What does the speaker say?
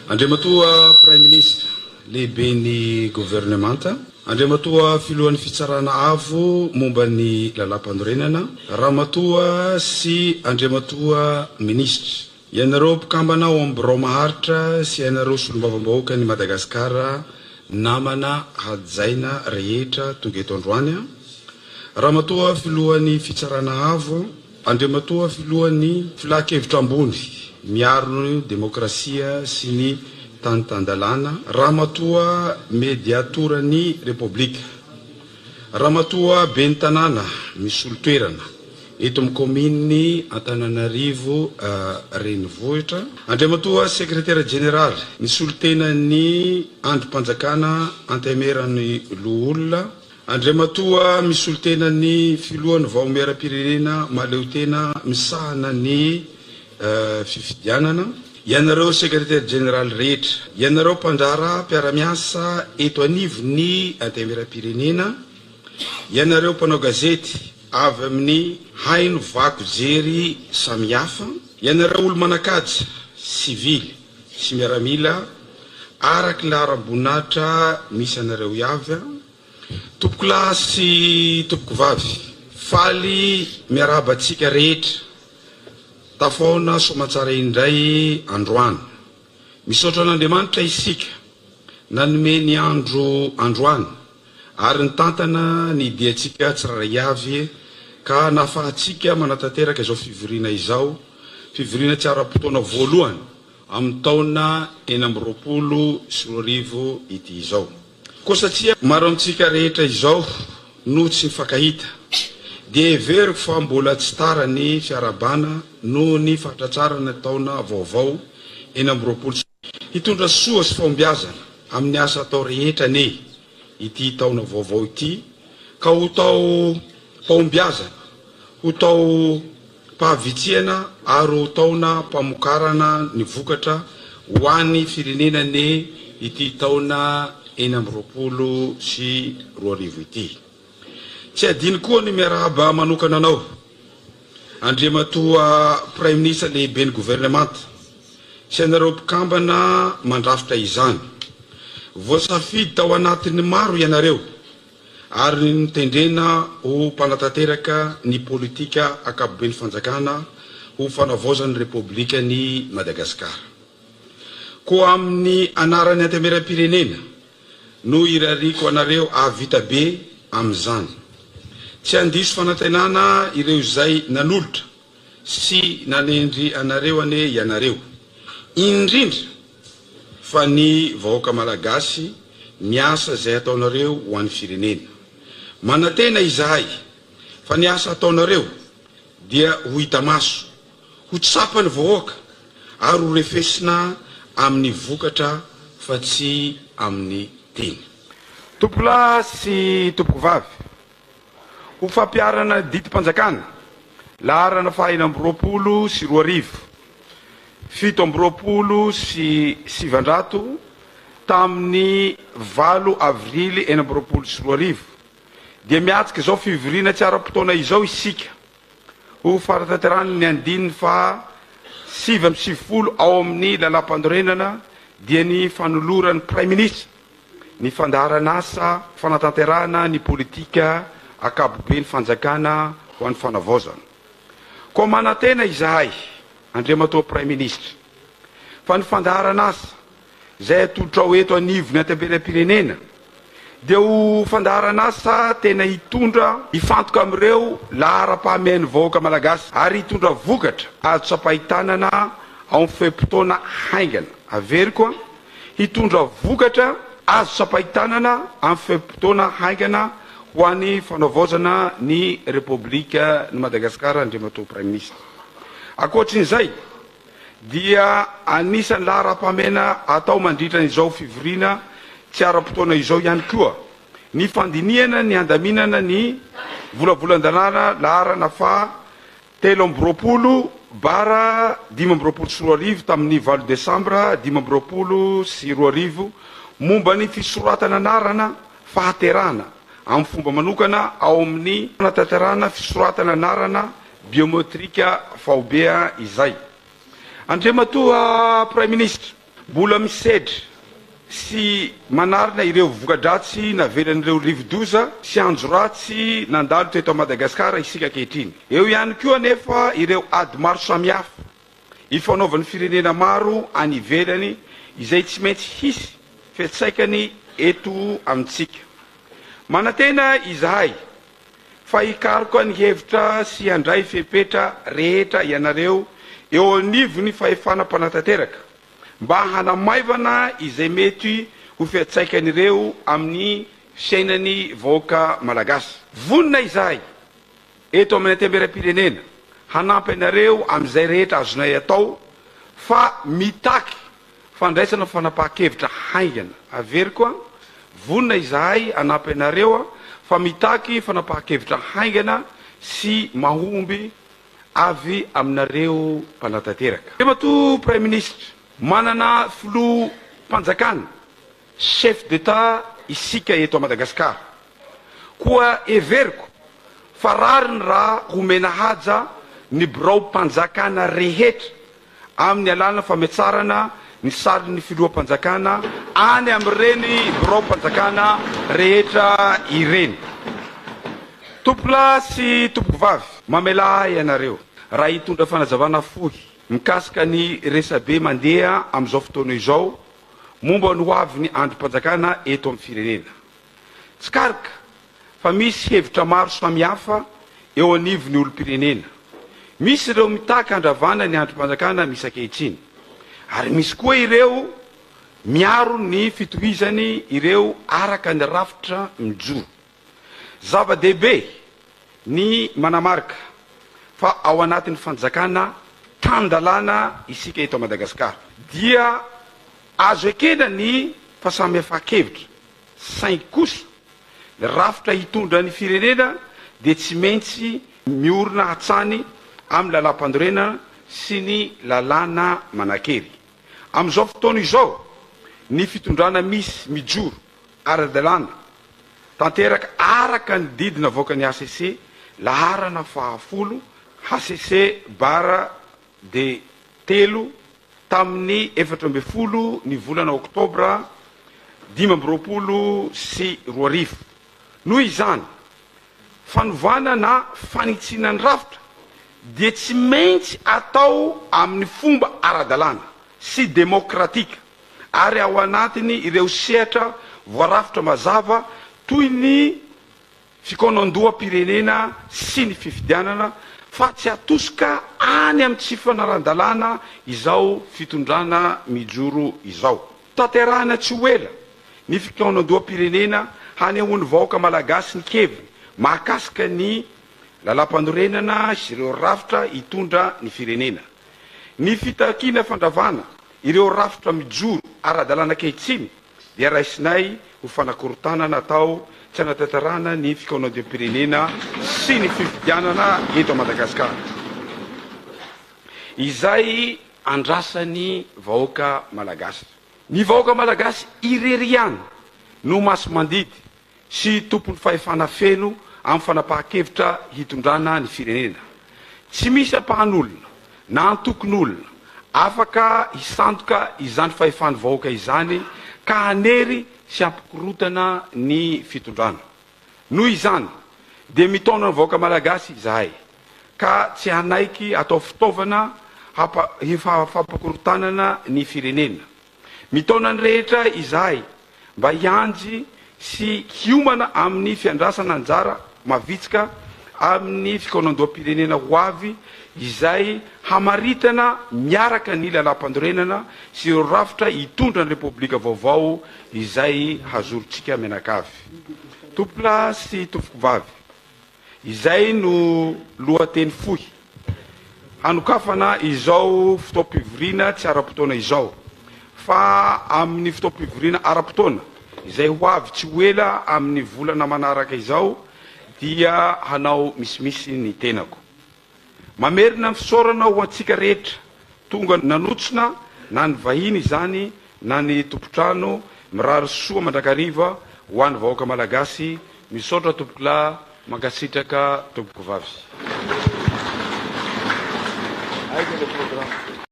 Andriamatoa Praiminisitra, Lehiben'ny Governemanta, Andriamatoa Filohan'ny Fitsarana Avo momba ny Lalàmpanorenana, Ramatoa sy Andriamatoa Minisitra, ianareo mpikambana ao amin'ny Birao Maharitra sy ianareo Solombavambahoakan'i Madagasikara namana hajaina rehetra tonga eto androany, Ramatoa Filohan'ny Fitsarana Avo, Andriamatoa Filohan'ny Filankevitra Ambony miaro ny demokrasia sy ny tany tan-dalàna, Ramatoa Mediatoran'ny Repoblika, Ramatoa Ben'ny Tanàna misolo toerana eto amin'ny kaominin'i Antananarivo Renivohitra, Andriamatoa Sekretera Jeneraly misolo tena ny Andrim-panjakana Antemeran'ny Loholona, Andriamatoa misolo tena ny Filohan'ny Vaomieram-pirenena mahaleotena misahana ny fifidianana, ianareo Sekretera Jeneraly rehetra, ianareo mpandraharaha mpiara-miasa eto anivon'ny Antenimieram-pirenena, ianareo mpanao gazety avy amin'ny haino vaky jery samihafa, ianareo olo-manan-kaja, sivily sy miaramila, araka ny laharam-boninahitra misy anareo avy, Tompokolahy sy tompokovavy, faly miarahaba antsika rehetra tafahaona soamantsara indray androany. Misaotra an'Andriamanitra isika nanome ny andro androany ary nitantana ny diantsika tsirairay avy ka nahafahantsika manatanteraka izao fivoriana izao, fivoriana tsy ara-potoana voalohany amin'ny taona 2026 ity izao. Koa satria maro amintsika rehetra izao no tsy mifankahita, dia heveriko fa mbola tsy tara ny fiarahabana noho ny fahatratrarana taona vaovao 2026. Hitondra soa sy fahombiazana amin'ny asa atao rehetra anie ity taona vaovao ity ka ho taom-pahombiazana, ho taom-pahavitrihana ary ho taona-pamokarana ny vokatra ho an'ny firenena anie ity taona 2026 ity. Tsy adino koa ny miarahaba manokana anao, Andriamatoa Praiminisitra Lehiben'ny Governemanta sy anareo mpikambana mandrafitra izany. Voasafidy tao anatin'ny maro ianareo ary notendrena ho mpanatanteraka ny politika ankapoben'ny fanjakana ho fanavaozan'ny Repoblikan'i Madagasikara. Koa amin'ny anaran'ny Antenimierampirenena no irariako anareo hahavita be amin'izany. Tsy handiso fanantenana ireo izay nanolotra sy nanendry anareo anie ianareo, indrindra fa ny vahoaka Malagasy ny asa izay ataonareo ho an'ny firenena. Manantena izahay fa ny asa ataonareo dia ho hita maso, ho tsapan'ny vahoaka ary ho refesina amin'ny vokatra fa tsy amin'ny teny. Tompolahy sy tompokovavy, ho fampiharana ny didim-panjakana laharana faha 2026, 927 tamin'ny 8 avrily 2026 dia miatrika izao fivoriana tsy ara-potoana izao isika ho fanatanterahana ny andininy faha 99 ao amin'ny lalàmpanorenana dia ny fanoloran'ny Praiminisitra ny fandaharan'asa fanatanterahana ny politika ankapoben'ny fanjakana ho an'ny fanavaozana. Koa manantena izahay, Andriamatoa Praiminisitra, fa ny fandaharan'asa izay atolotrao eto anivon'ny Antenimierampirenena dia ho fandaharan'asa tena hitondra hifantoka amin'ireo laharam-pahamehan'ny vahoaka malagasy ary hitondra vokatra azo tsapain-tanana ao amin'ny fe-potoana haingana. Averiko an! Hitondra vokatra azo tsapain-tanana amin'ny fe-potoana haingana ho an'ny fanavaozana ny Repoblikan'i Madagasikara Andriamatoa Praiminisitra. Ankoatrin'izay dia anisan'ny laharam-pahamehana atao mandritra izao fivoriana tsy ara-potoana izao ihany koa ny fandinihana ny handaminana ny volavolan-dalàna laharana faha 23 bara 2025 tamin'ny 8 desambra 2025 momba ny fisoratana anarana fahaterahana amin'ny fomba manokana ao amin'ny fanatanterahana fisoratana anarana biometrika faobe izay. Andriamatoa Praiminisitra. Mbola misedra sy manarina ireo voka-dratsy navelan'ireo rivodoza sy andro ratsy nandalo teto Madagasikara isika ankehitriny. Eo ihany koa anefa ireo ady maro samihafa ifanaovan'ny firenena maro any ivelany izay tsy maintsy hisy fiantsaikany eto amintsika. Manantena izahay fa hikaroka ny hevitra sy handray fepetra rehetra ianareo eo anivon'ny fahefana mpanatanteraka mba hanamaivana izay mety ho fiantsaikan'ireo amin'ny fiainan'ny vahoaka Malagasy. Vonona izahay eto amin'ny Antenimierampirenena hanampy anareo amin'izay rehetra azonay atao fa mitaky Fandraisana fanapahan-kevitra haingana. Averiko an, vonona izahay hanampy anareo an, fa mitaky fanapahan-kevitra haingana sy mahomby avy aminareo mpanatanteraka. Andriamatoa Praiminisitra, manana filoham-panjakana, chef d'Etat, isika eto Madagasikara. Koa heveriko fa rariny raha homena haja ny biraom-panjakana rehetra amin'ny alalan'ny fametsarana ny sarin'ny filoham-panjakana any amin'ireny biraom-panjakana rehetra ireny. Tompokolahy sy tompokovavy, mamelà ahy ianareo raha hitondra fanazavana fohy mikasika ny resabe mandeha amin'izao fotoana izao momba ny hoavin'ny andrim-panjakana eto amin'ny firenena. Tsikaritra fa misy hevitra maro samihafa eo anivon'ny olom-pirenena. Misy ireo mitaky handravana ny andrim-panjakana misy ankehitriny, ary misy koa ireo miaro ny fitohizany ireo araka ny rafitra mijoro. Zava-dehibe ny manamarika fa ao anatin'ny fanjakana tan-dalàna isika eto Madagasikara, dia azo ekena ny fahasamihafan-kevitra, saingy kosa Ny rafitra hitondra ny firenena dia tsy maintsy miorina hatrany amin'ny lalàmpanorenana sy ny lalàna manan-kery. Amin'izao fotoana izao, ny fitondrana misy mijoro ara-dalàna tanteraka araka ny didy navoakan'ny hcc laharana fahafolo, hcc bara de telo, tamin'ny 14 ny volana oktobra 2025. Noho izany, fanovana na fanitsiana ny rafitra dia tsy maintsy atao amin'ny fomba ara-dalàna sy demokratika ary ao anatin'ny ireo sehatra voarafitra mazava toy ny fikaonandoham-pirenena sy ny fifidianana fa tsy atosika any amin'ny tsy fanaran-dalàna izao fitondrana mijoro izao. Tanterahina tsy ho ela ny fikaonandoham-pirenena hanehoan'ny vahoaka malagasy ny keviny mahakasika ny lalàmpanorenana sy ireo rafitra hitondra ny firenena. Ny fitakiana fandravana ireo rafitra mijoro ara-dalàna ankehitriny dia raisinay ho fanakorontanana atao tsy hanatanterahana ny fikaonandoham-pirenena sy ny fifidianana eto Madagasikara izay andrasan'ny vahoaka Malagasy. Ny vahoaka Malagasy irery ihany no masi-mandidy sy tompon'ny fahefana feno amin'ny fanapahan-kevitra hitondrana ny firenena. Tsy misy ampahan'olona na antokon'olona afaka hisandoka izany fahefan'ny vahoaka izany ka hanery sy hampikorontana ny fitondrana. Noho izany dia mitaona ny vahoaka Malagasy izahay ka tsy hanaiky atao fitaovana fampikorontanana ny firenena. Mitaona ny rehetra izahay mba hianjy sy hiomana amin'ny fiandrasana anjara mavitrika amin'ny fikaonandoham-pirenena ho avy izay hamaritana miaraka ny lalàmpanorenana sy ireo rafitra hitondra ny Repoblika vaovao izay hazorontsika mianakavy. Tompokolahy sy tompokovavy, Izay no lohateny fohy hanokafana izao fotoam-pivoriana tsy ara-potoana izao, fa amin'ny fotoam-pivoriana ara-potoana izay ho avy tsy ho ela amin'ny volana manaraka izao dia hanao misimisy ny tenako. Mamerina ny fisaorana ho antsika rehetra tonga nanotsona na ny vahiny izany na ny tompon-trano, mirary soa mandrakariva ho an'ny vahoaka Malagasy, misaotra tompokolahy, mankasitraka tompokovavy. Aiza le programme?